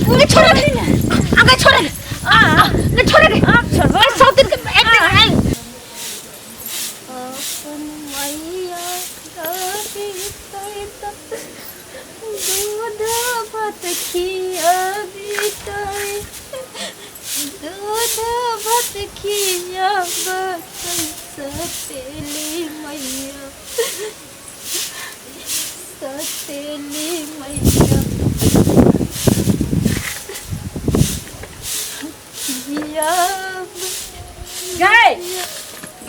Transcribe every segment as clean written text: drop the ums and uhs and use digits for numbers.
गे छोड़े गे आ गे छोड़े गे आ आ, गे छोड़े गे आब छोड़बो आ सौतिन के एक दिन आई अपन मैया रहितै त दूध भात खियाबितै दूध भात खियाबतै सतेली मैया सतेली मैया खियाब गए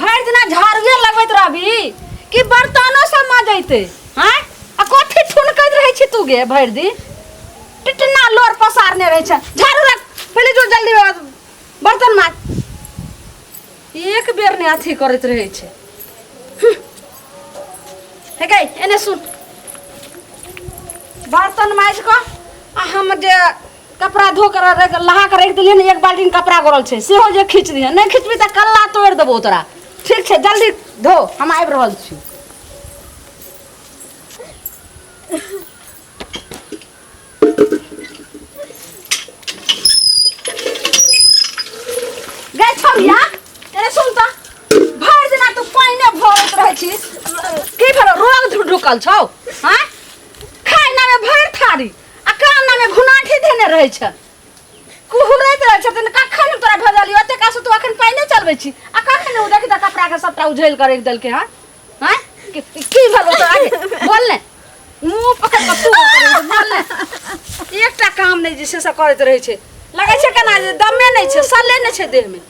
भरि दिना झाड़ुए लगबैत रहबी कि बर्तनो सब मजैते हैं आ कथी ठुनकैत रहै छी तू गे भरि दिन टिटना लोर पसारने रहै छै झाड़ू रख पहिले जो जल्दी बर्तन माज एक बेर ने अथी करैत रहै छै हे गई एने सुन बर्तन माजि कऽ आ हम जे कपड़ा धो कर नहा के राखि देलियै ने एक बाल्टीन कपड़ा गड़ल छै सेहो जे खींच दिहे नहि खींचबी तऽ कल्ला तोड़ि देबौ तोरा ठीक छै जल्दी धो हम आबि रहल छी गै छौड़िया अरे सुन तऽ भरि दिना तू पानिए भरैत रहै छी की भेलो रोग ढुकल छौ आँय खाय नामे भरि थारी आ काम नामे घुनाठी धेने रहै छै कुहरैत रहै छथिन कखन तोरा भेजलियौ एते काज तू अखन पानिए चलबै छी आ कखन ओ देखी तऽ कपड़ाके सबटा उझेल कऽ राखि देलकै हँ आँय की भेलो तोरा आगे बोल ने मुँह पकड़ कऽ तू बोल ने एकटा काम नहि जे छै से करैत रहै छै लगै छै केना जे दमे नहि छै सले नहि छै देहमे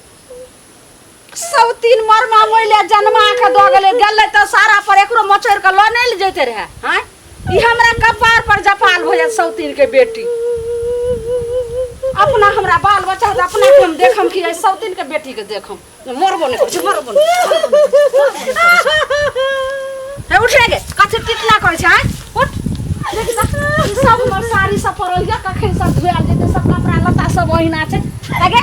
सब तीन मरमा मैले जन्मा के दऽ गेलै गेलै तऽ सारा पर एकरो मचोड़ि कऽ लऽ नहि जैते रहए आँय ई हमरा कपार पर जपाल भऽ जायत सौतीन के बेटी अपना हमरा बाल बच्चा तऽ अपना के हम देखम कि एहि सौतीन के बेटी के देखम मरबो नहि करै छै मरबो नहि हे उठ रे गे कथी टिटना करै छै आँय उठ देख तऽ, ई सब हमर साड़ी सब पड़ल यऽ कखन सब धोआल जेतै सब कपड़ा लत्ता सब ओहिना छै आगे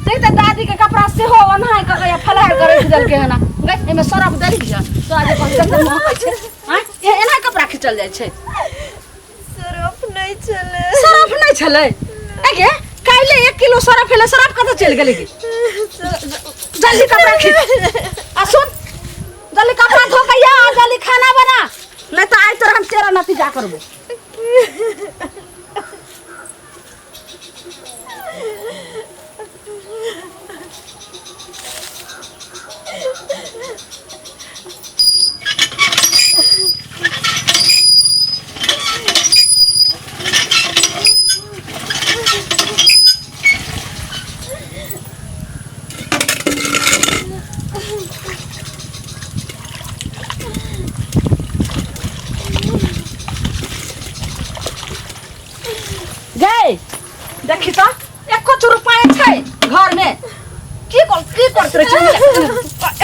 देख तऽ दादी के कपड़ा सेहो ओनाहि कऽ के फलहार कऽ राखि देलकै हन गै एहिमे सरफ देलही हन तोरा जे कहै छै महकै छै आँय एना कपड़ा खींचल जाइ छै सरफ नहि छलै सरफ नहि छलै आगे काल्हि एक किलो सरफ एलै सरफ कतऽ चलि गेलै गे जल्दी कपड़ा खींच आ सुन जल्दी कपड़ा धो के आ जल्दी खाना बना नहीं तो आज तोरा हम तेरा नतीजा करबो गई देखी तो एको चूरू पानि छै घर में की कर की करत रहे छै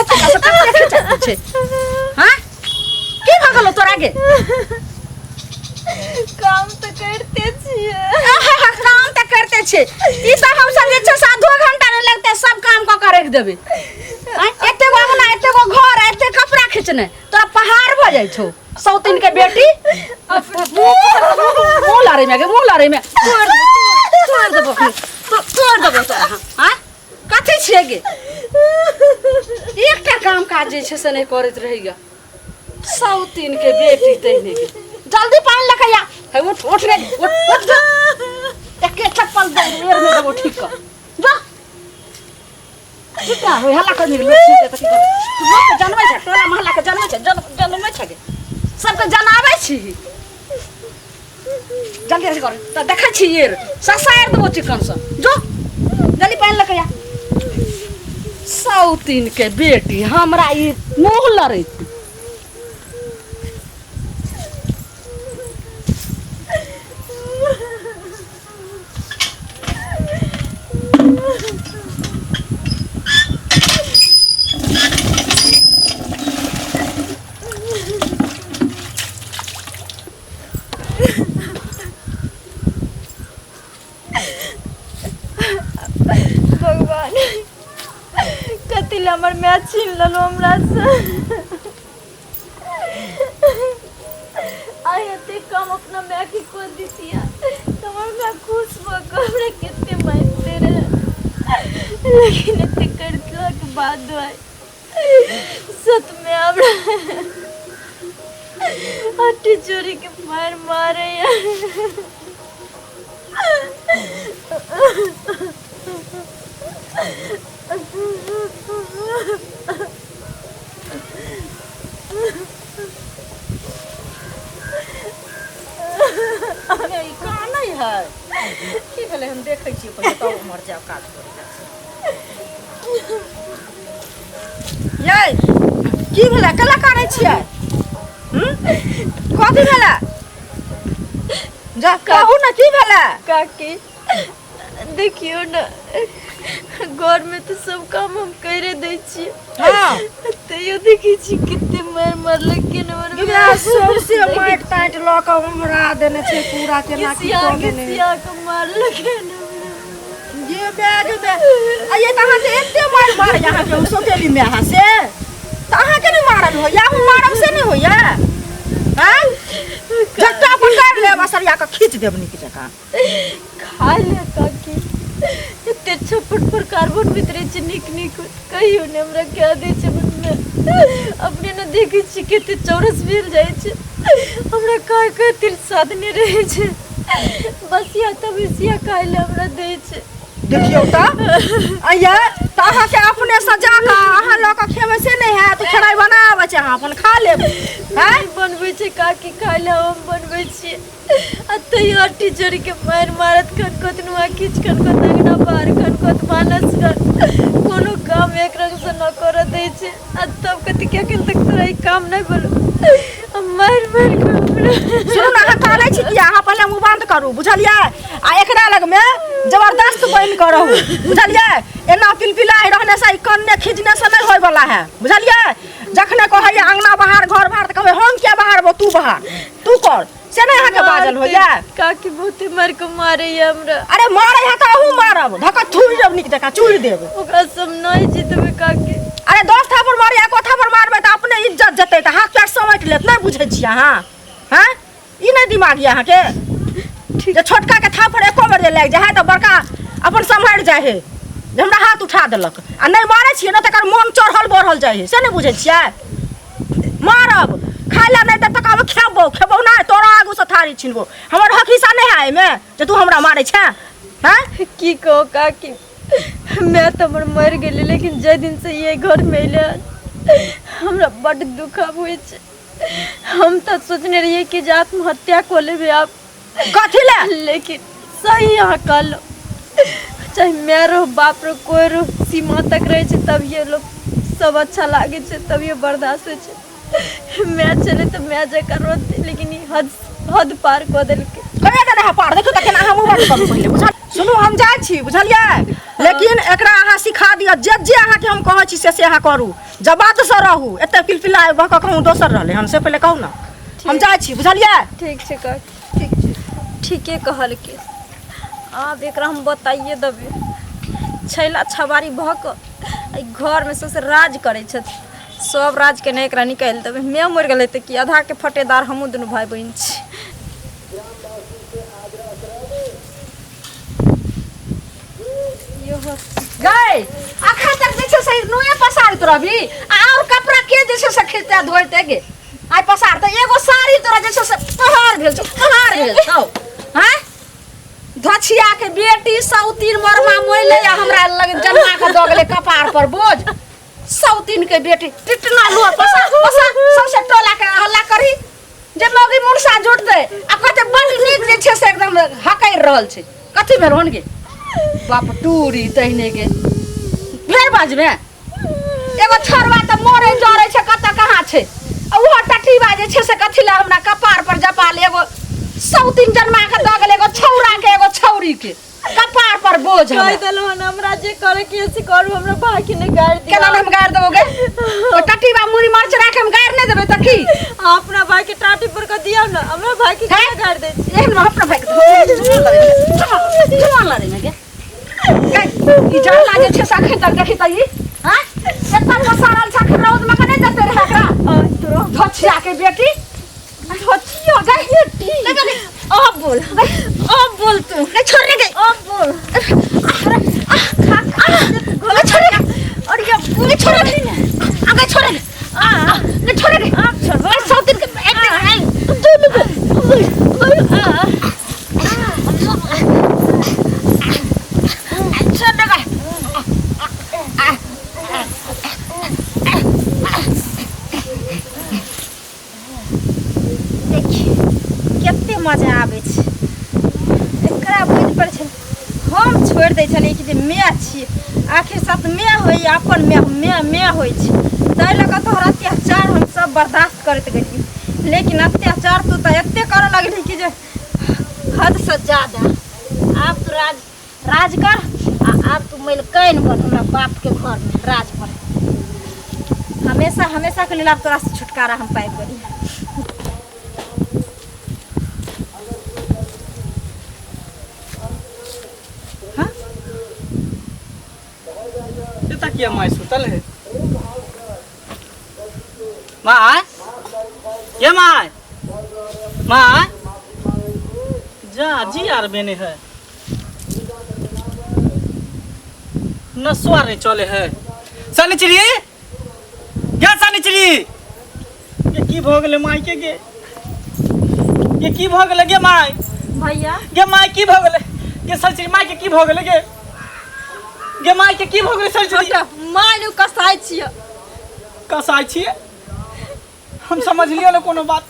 एते का सब कपड़ा खींचैत छै हां की भऽ गेलो तोरा गे काम तऽ करिते छियै आहा, काम तऽ करते छियै ई तऽ हम सब जे छै से आधो घंटा नहि लगतै सब काम कऽ के राखि देबै आँय, एते गो अंगना एते गो घर एते कपड़ा खींचने तोरा पहाड़ भऽ जाइ छौ सौतिन के बेटी मुँह लड़े में मुँह लड़े में तोड़ तोड़ देबो तोड़ देबो तोरा हाँ कथी छियै गे एकटा काम काज जे छै से नहि करैत रहैया सौतिन के बेटी तहिने के जल्दी पानि लऽ के आ हे उठ उठ रे उठ उठ जा एके चप्पल दे एर में देबो ठीक कर जा ठीक ना होय हल्ला कर लोग सुनते तऽ की करतै लोक के जनबै छै टोला मोहल्ला के जनबै छै जन जनबै छै गे सबके जनाबै छी जल्दी जल्दी कर तऽ देखै छी एर ससारि देबो चिकन से जो जल्दी पानि लऽ के आ सौतीन के बेटी हमरा ई मुँह लड़ैत भगवान कथी लए हमर माय छीन लेलहुँ हमरासँ आइ एते कम अपना मायके कऽ दितियै हमर माय खुश भऽ कऽ हमरा कते मानिते रहै लेकिन एते करलाके बाद आइ सतमे हमरा हट्टी चोरी के मार मारैया। ई कानै है की भेलै? हम देखै छियै पहिले, तब उम्हर जायब काज करै। यै, की भेलै? केला कानै छियै? कथी भेलै? जा कहू ने, की भेलै? काकी, देखियौ ने, घरमे तऽ सब काम हम करे दै छियै। तैयो देखै छी कते मारि मारलकै ने हमर गिरा माय। सौंसे माटि ताटि लऽ कऽ उमरा देने छै पूरा, केना की घिसिया कऽ देने। घिसिया कऽ मारलकै ने हमरा। ये बैग में आ ये तऽ अहाँके एते मारि मारैया अहाँके ओ सौतेली माय अहाँ से तऽ अहाँके नहि मारल होइया, हम मारब से नहि होइया? आँय, झट्टा पकड़ि लेब, असरिया कऽ खींच देब नीक जकाँ। खा ले काकी, एते छप्पन प्रकार बनबैत रहै छै नीक नीक, कहियो ने हमरा कह दै छै बनबै। अपने ने देखै छी कते चौरस भेल जाइ छै, हमरा खाय खातिर साधने रहै छै। बसिया तबसिया खाय लए हमरा दै छै। देखियौ तऽ अइयै तऽ अहाँके अपने सजा कऽ अहाँ लऽ कऽ खेबै से नहि हैत? खेनाइ बना आबै छै, अहाँ अपन खा लेब। आँय, बनबै छै काकी खाय लए, हम बनबै छियै आ तैयो अट्टी चोरी के मारि मारत। खनकत नुआ खींच, खनकत अंगना बाहर, खनकत भानस घर, कोनो काम एक रंग से न करऽ दै छै। आ तब कथी के अखन तक तोरा ई काम नहि भेलो? आ मारि मारि के हमरा। सुनू ने, अहाँ कानै छी किया? अहाँ पहिले मुँह बंद करू, बुझलियै? आ एकरा लगमे जबरदस्त बनि कऽ रहू, बुझलियै? एना पिलपिलाइ रहने से, ई कन्ने खींचने से नहि होय वाला है, बुझलियै? जखने कहैया अंगना बाहर, घर बाहर, तऽ कहबै हम किया बाहर, तू बाहर, तू कर, से नहि अहाँके बाजल होइया? काकी, बहुते मारि के मारैया हमरा। अरे मारै है तऽ अहूँ मारब, धक्का थूरि देब, नीक जकाँ चूरि देब। ओकरा सब नहि जीतबै काकी। अरे 10 थापर मारै, एको थापर मारबै तऽ अपने इज्जत जेतै, तऽ हाथ पैर समेट लेत। नहि बुझै छियै अहाँ? हैं, ई नहि दिमाग यऽ अहाँके जे छोटका के थापर एको बेर जे लागि जाइ है तऽ बड़का अपन सम्हारि जाइ है जे हमरा हाथ उठा देलक। आ नहि मारै छियै ने तकर मोन चढ़ल बढ़ल जाइ है, से नहि बुझै छियै? मारब, खाय लए नहि देत तऽ कहबै खेबौ, खेबौ नहि, तोरा आगूसँ थारी छिनबौ। हमर हक हिस्सा नहि है एहिमे जे तू हमरा मारै छेँ? हैं, की कहो काकी, मैं तऽ हमर मरि गेलै, लेकिन जाहि दिनसँ ये घरमे अयलै हन हमरा बड्ड दुख आब होइ छै। हम तऽ सोचने रहियै कि जे आत्महत्या कऽ लेबै आब। कथी लए? लेकिन सही अहाँ कहलहुँ, चाहे माय रहो, बाप रहो, कोइ रहो, सीमा तक रहै छै तभिए लोक सब अच्छा लागै छै, तभिए बर्दाश्त होइ छै। माय छलै तऽ माय जकाँ रहतै, लेकिन ई हद हद पार कऽ देलकै। कहिया देने है पार? देखियौ तऽ केना हम बंद करू पहिले, बुझल? सुनू, हम जाइ छी, बुझलियै? लेकिन एकरा अहाँ सिखा दिअ, जे जे अहाँके हम कहै छी से से अहाँ करू, जवाबसँ रहू। एते पिलपिला भऽ कऽ कहूँ दोसर रहलै हन से पहिले कहू ने। हम जाइ छी, बुझलियै? ठीक छै काकी, ठीक छै। ठीके कहलकै। आब एकरा हम बताइए देबै। छैला छबारी भऽ कऽ एहि घरमे सबसँ राज करै छथि, सब राजके नहि, एकरा निकालि देबै। माय मरि गेलै तऽ की, आधाके फटेदार हमहूँ दुनू भाय बहिन छी। गै, अखन तक जे छै से नुए पसारैत रहबी आ और कपड़ा के जे छै से खींचते धोइते गे? आइ पसारते एगो साड़ी तोरा जे छै से पहाड़ भेल छौ, पहाड़ भेल छौ। हैं, धछिया के बेटी सौतीन मरमा मोइले आ हमरा लग जन्मा के दऽ गेलै कपार पर बोझ। सौतीन के बेटी टिटना लुआ पसा पसा सबसे टोला के हल्ला करी जे मौगी मुनसा जुटतै आ कहतै बड नीक जे छै से एकदम हकैर रहल छै। कथी भेल होन गे बाप टूरी? तहिने गे फेर बाजबे। एगो छोड़वा तऽ मरे जरे छै, कतऽ कहाँ छै? आ ओहो टटीबा जे छै से कथी लए हमरा कपार पर जपाल? एगो सौतीन जन्मा के दऽ गेल, एगो छौड़ा के, एगो छौरी के कपार पर बोझ कहि हमरा। देलहुँ हन, हमरा जे करे के से करू, हमरा भाई के नहि गारि दिअ। केना हम गारि देबो गे? ओ टटीबा मुड़ी मर्च राख, हम गारि नहि देबै तऽ की? अहाँ अपना भाई के टाटी पर के दियौ ने, हमरा भाई के केना गारि दै छी? एहन में अपना भाई के जुआन लड़े में गे। गै, ई जड़ना जे छै से अखन तक देखी तऽ ई हाँ एतऽ पसारल छै, अखन रौद में के नहि देते रहै एकरा। तोरो धोछिया के बेटी, धोछिया के बेटी। अब बोल, अब बोल। बोल तू। नहीं छोड़ रे। अब बोल। खा खा छोड़ रे। अरे ये नहीं छोड़ रे, आगे छोड़ रे। आ नहीं छोड़ रे। अब छोड़। अरे सौ दिन के एक दिन आ छोड़ दे। देखी कते मजा आबै छै एकरा बुझि पड़ै छै। हम छोड़ि दै छलियै कि जे माय छियै, आखिर सत माय होइए, अपन माय माय माय होइ छै, ताहि लऽ कऽ तोहर अत्याचार हम सब बर्दाश्त करैत गेलियै। लेकिन अत्याचार तू तऽ एते करऽ लगली कि जे हदसँ ज्यादा। आब तू राज राज कर आ आब तू मलिकाइन बन हमरा बापके घरमे राज पर। हमेशा हमेशा के लेल आब तोरासँ छुटकारा हम पाबि गेलियै। हाँ? एता किया माय सुतल है? माय, ये माय, माय, जा जी आर बेने है, नसुआ नहीं चले है। सनिचरी गे, सनिचरी ये की भऽ गेलै माय के? गे ये की भऽ गेलै गे माय? भैया। गे माय, की भऽ गेलै गे? सनिचरी माय के की भऽ गेलै गे? गे माय के की भऽ गेलै सनिचरी? माय कसाइ छियै। कसाइ छियै? हम समझलियै ने कोनो बात।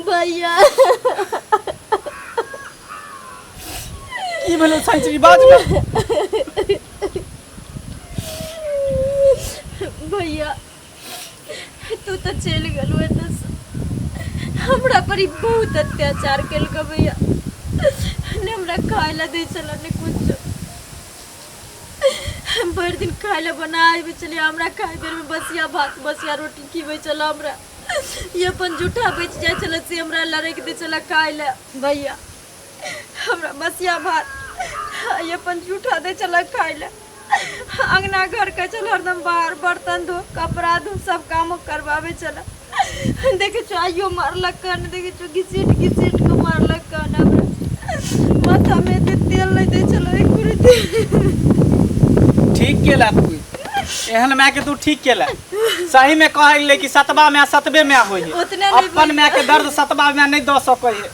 भैया। की भेलै सनिचरी, बाज ने। भैया, तू तऽ चलि गेलू एतऽसँ, हमरा पर ई बहुत अत्याचार केलकै भैया। ने हमरा खाय लए दै छलै ने कुछो। भरि दिन खाय लए बना आबै छलियै, हमरा खाय बेरमे बसिया भात बसिया रोटी खिबै छलै हमरा। ई अपन जूठा बचि जाइ छलै से हमरा लड़कि दै छलै खाय लए। भैया, हमरा बसिया भात ई अपन जूठा दै छलै खाय लए। अंगना घर कहै छल हरदम बाहर बर्तन धो, कपड़ा धो, सब काम करबाबै छलै। देखै छौ, आइयो मारलक कन, देखै छौ, घिसीट घिसीट कऽ मारलक कन। हमरा माथामे एते तेल नहि दै छलै एको रत्ती। ठीक केला तू, एहन माय के तू ठीक केला। सही में कहै ले कि सतबा माय सतबे माय होइ है। ओतने नहि। अपन माय के दर्द सतबा माय नहीं दऽ सकै है।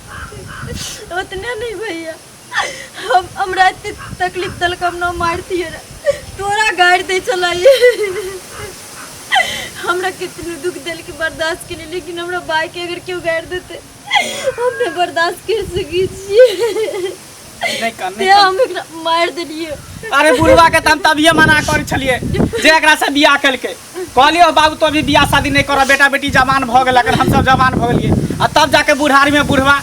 ओतने नहि भैया, हम हमरा एते तकलीफ देलक, हम न मारतियै रऽ। तोरा गारि दै छलै। हमरा कितनो दुख देलक बर्दाश्त केलियै, लेकिन हमरा भाई के अगर केओ गारि देतै हम नहि बर्दाश्त कर सकै छियै। नहीं कर ते नहीं कर। हम एकरा मारि देलियै। अरे बुढ़वा के तऽ हम तभिए मना करै छलियै जे एकरा से बियाह केलकै। कहलियै बाबू, तो अभी बियाह शादी नहीं करऽ, बेटा बेटी जवान भऽ गेल, अगर हमसब जवान भऽ गेलियै आ तब जाके बुढ़ारी में बुढ़वा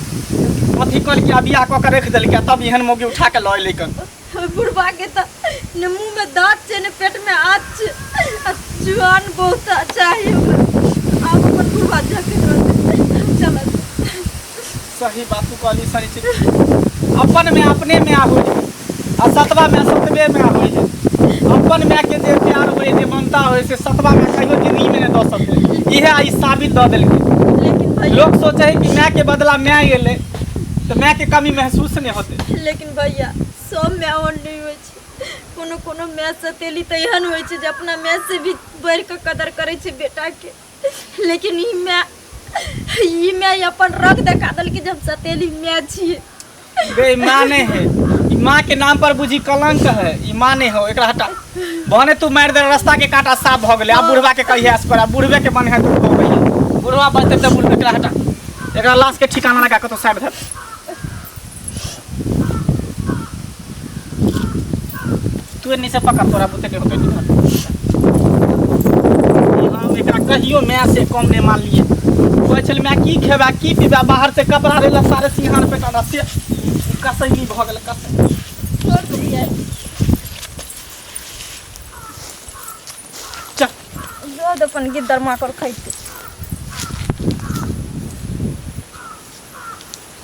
अथी कलकै आ बियाह कऽ के रखि देलकै आ तब एहन मौगी उठा के लऽ एलै कन। ओहि बुढ़बा के तऽ ने मुँह में दाँत छै ने पेट में आँत छै आ जुआन बहुत चाही ओकरा। आब अपन बुढ़बा जाके रहतै, चलत। सही बात तू कहली सही छै। अपन में अपने में होइ है आ सतबा में सतबे में होइ है। अपन माय के जे प्यार होइ, जे ममता होइ, से सतबा में कहियो जिंदगी में नहीं दऽ सकै। इहे आई साबित दऽ देलकै। लेकिन भैया, लोग सोचे है कि माय के बदला माय एलै तऽ माय के कमी महसूस नहीं होते। लेकिन भैया, सब माय ओहन नहि होइ छै। कोनो कोनो माय सतेली तऽ एहन होइ छै जे अपना माय से भी बढ़ि कऽ कदर करै छै बेटाके। लेकिन ई माय अपन रंग देखा देलकै जे हम सतेली माय छियै। बे, ई माँ नहीं है, ई माँ के नाम पर बुझी कलंक है। ई माँ नहीं हो, एकरा हटा। भने तू मारि दे, रास्ता के कांटा साफ भऽ गेलै। आब बुढ़वा के कहिया कर, आब बुढ़वे के मन है तू कहबै बुढ़वा बचतै तऽ बुढ़। एकरा हटा, एकरा लाश के ठिकाना लगा कतौ साइड धर। तू एन्नी से पकड़, तोरा बुते के होतै निकल। हम एकरा कहियो माय से कम नहीं मानलिए। कहै छलै माय की खेबा की पीबा, बाहर से कपड़ा लेला सारे सिंहार पे टाना से कसैली भऽ गेल कसै। छोड़ दियै। चल। दऽ दे अपन गिद्दर माकड़ खैते।